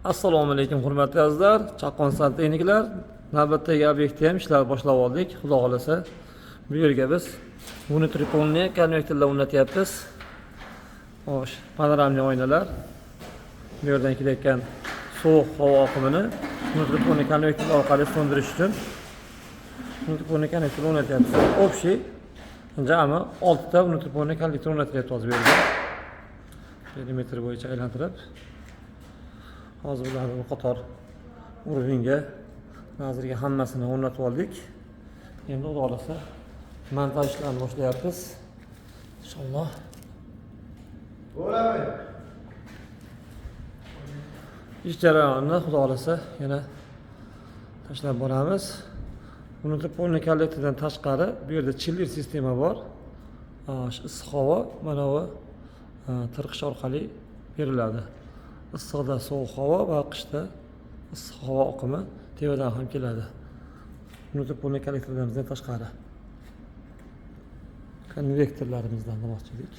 Assalomu alaykum, hurmatli azizlar, chaqqon santexniklar. Navbatdagi obyektda ham ishlar boshlab oldik. Xudo xohlasa, bu yerga biz внутрипольный konvektorlar o'rnatyapmiz. Xo'sh, панорамный oynalar. Bu yerdan kelayotgan sovuq havo oqimini внутрипольный konvektor orqali so'ndirish uchun внутрипольный konvektor o'rnatyapmiz. Общий jami 6 ta внутрипольный kollektor o'rnatilyapti hozir bu yerga. Perimetr bo'yicha aylantirib, hozir bularni bir qator уровень ga, nazirga hammasini o'rnatib oldik. Endi, Xudo xohlasa, montaj ishlarini boshlayapmiz inshaalloh. Bo'ladi. Ish jarayonini, Xudo xohlasa, yana tashlab boramiz. Внутрипольный kollektordan tashqari bu yerda чиллер sistema bor. Shu issiq havo mana bu tirqish orqali beriladi. Issiqda sovuq havo va qishda issiq havo oqimi tepadan ham keladi, внутрипольный kollektorlarimizdan tashqari, konvektorlarimizdan demoqchi edik.